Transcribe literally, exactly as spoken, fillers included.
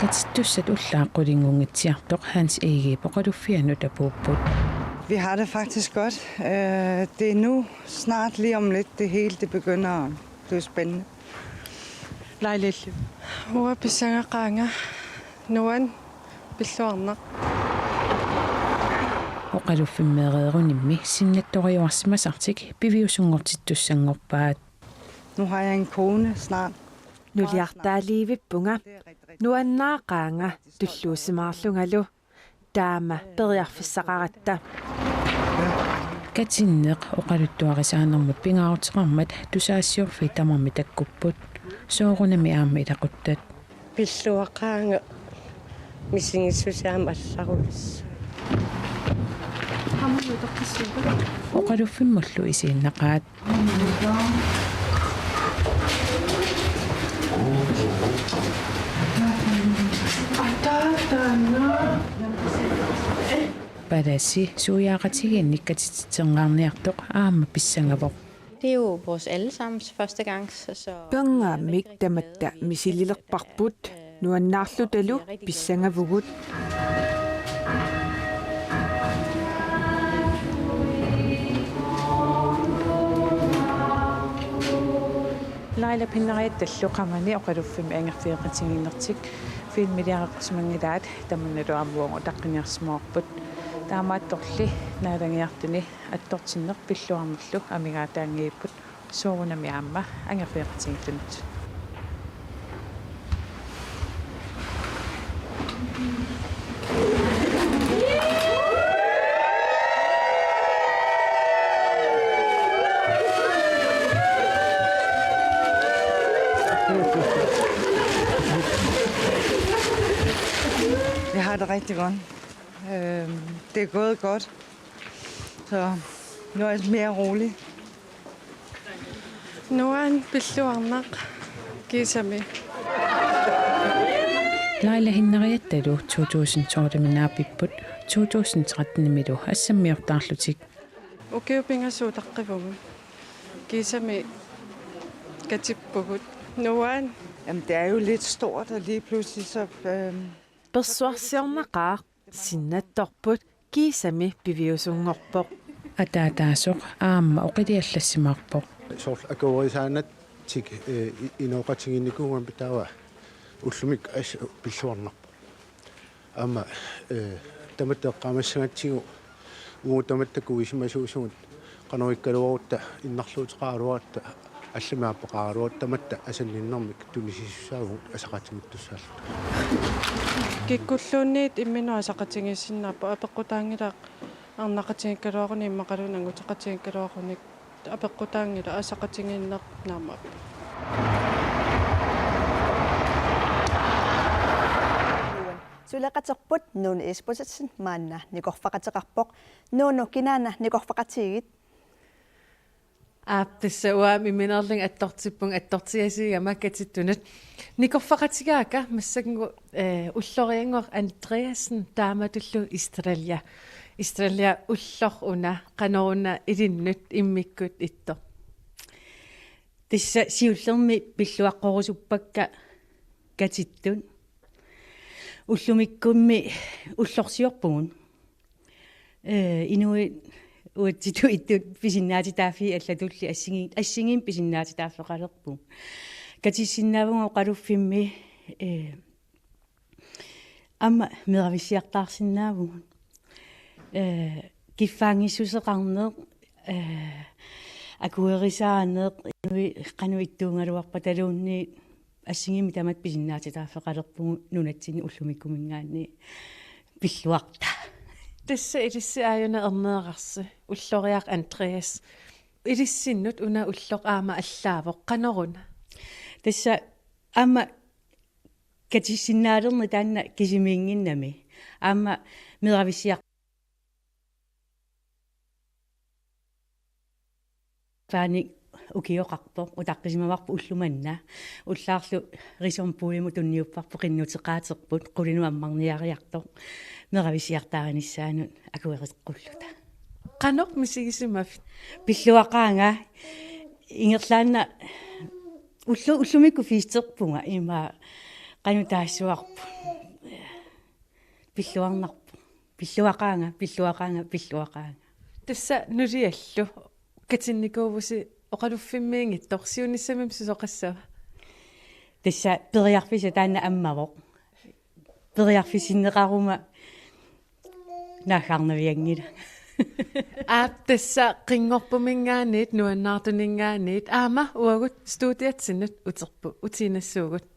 Katittussat ullaaq qulinngunngitsiartoq Hans Egedep oqaluffianut apuupput. Vi har det faktisk godt. Øh, det er nu snart lige om lidt, det hele det begynder at blive spændende. Laila, illit? Uanga pissangaqaanga. Nuann, pilluarnaq. Oqaluffimmeereerunimmi sinnattoriuarsimasartik piviusunngortittussanngorpaat. Nu har jeg en kone snart. Nuliartaaliivippunga. Nuannaaqaanga tulluusimaarlungalu. Taama periarfissaqaratta. Katinneq oqaluttuarisaanermut pingaaruteqarmat tusagassiorfiit tamarmik takkupput. Soorunami aamma ilaquttat. Pilluaqaanga, misigissuseq aamma allarulissooq. Oqaluffimmullu isiinnaqaat. Palasi suiaaqatigiinnik katititsingaarniartoq aamma pissangavoq. Det er jo vores allesammens første gang, så, så Perngaamik tamatta misililerparput, nuannaarlutalu pissangavugut. Laila, pinneriattallu Qamani oqaluffimmi angerfigeqatigiinnertik filmiliareqqusimanngilaat, tamannalu aamma uagut utaqqiniarsimavarput. Taamaattorli naalagiartuni attortinneq pilluarnerlu amigaataanngivipput, soorunami aamma angerfigeqatigiillunilu. Jeg har det rigtig godt. Øhm, det er gået godt. Så nu er jeg mere rolig. Nuann, pilluarnaq, kiisami. Laila Hinneriattalu to tusind tolvimi naapipput, to tusind trettenimilu assammiortaarlutik. Ukiut pingasut utaqqivugut. Kiisami katippugut. Nuann. Jamen, det er jo lidt stort, og lige pludselig så, øhm, Persuarsiornaqaaq. Sinnattorput kiisami piviusunngorpoq. Ataataasoq aamma oqiliallassimaarpoq. Soorlu akuerisaanatik, eh, i-, inooqatigiinnikuugama taava ullumikkut assut pilluarnarpoq. Aamma, eh, tamatta eqqaamassagatsigu uagut tamatta kuisimasuusugut qanorikkaluarutta innarluuteqaraluarutta allamik aappaqaraluarutta tamatta asanninnermik tunisisussaavugut asaqatigiittussaalluta. Kikkulluunniit imminut asaqatigiissinnaapput, apeqqutaanngilaq arnaqatigiikkaluarunik immaqaluunniit anguteqatigiikkaluarunik, apeqqutaanngilaq asaqatigiinneq naammapput. Suleqaterput Nuunu Isbosethsen maanna nikorfaqateqarpoq. Nuunu, kinaana nikorfaqatigigit? Aap, tassa uanga imminerlunga attortippunga, attortigaasigama katittunut. Nikorfaqatigaakka massakkut, eh, ulloriannguaq Andreasen taamatullu Estrella. Estrella, ulloq una, qanoruna ilinnut immikkut ittoq? Tassa siullermik pilluaqqorusuppakka katittut. Ullumikkummi ullorsiorpugut. Eh, inuit uatsitut ittut pisinnaatitaaffii allatulli assigi-, assigiimmik pisinnaatitaaffeqalerpugut. Katissinnaavugut oqaluffimmi, eh, aamma meravissiartaarsinnaavugut. Eh, kiffaanngissuseqarneq, eh, akuerisaaneq, inuit qanoq ittuugaluarpataluunniit assigiimmik tamatta pisinnaatitaaffeqalerpugut nunatsinni ullumikkuminngaanniit pilluarta. Tassa ilissi aajuna erneerarsi, ulloriaq Andreas. Ilissinnut una ulloq aamma allaavoq, qanoruna? Tassa aamma katissinnaalerneq taanna kisimiinnginnami. Aamma meravissiar- -paanik ukioqarpoq, utaqqisimavarput ulloq manna. Ullaarlu Rizombuimut tunniupparput, qinnuteqaaterput, qulinut ammarniariartoq, meravissiartaarinissaanut akuereqqulluta. Qanoq misigisimavit? Pilluaqaanga, ingerlaannaq ullu-, ullumikkut festerpunga, ima Qanoq taassuarput? Pilluarnarpoq. Pilluaqaanga, pilluaqaanga, pilluaqaanga. Tassa nuliallu katinnikuuvusi oqaluffimmiinngitsoq siunissami susoqassava? Tassa periarfissaq taanna ammavoq. Periarfissinneqaruma naaggaarnavianngilanga. Aap, tassa Qinngorpuminngaanniit, Nuannaartuninngaanniit aamma uagut studiatsinnut uterput, utiinnassuugut.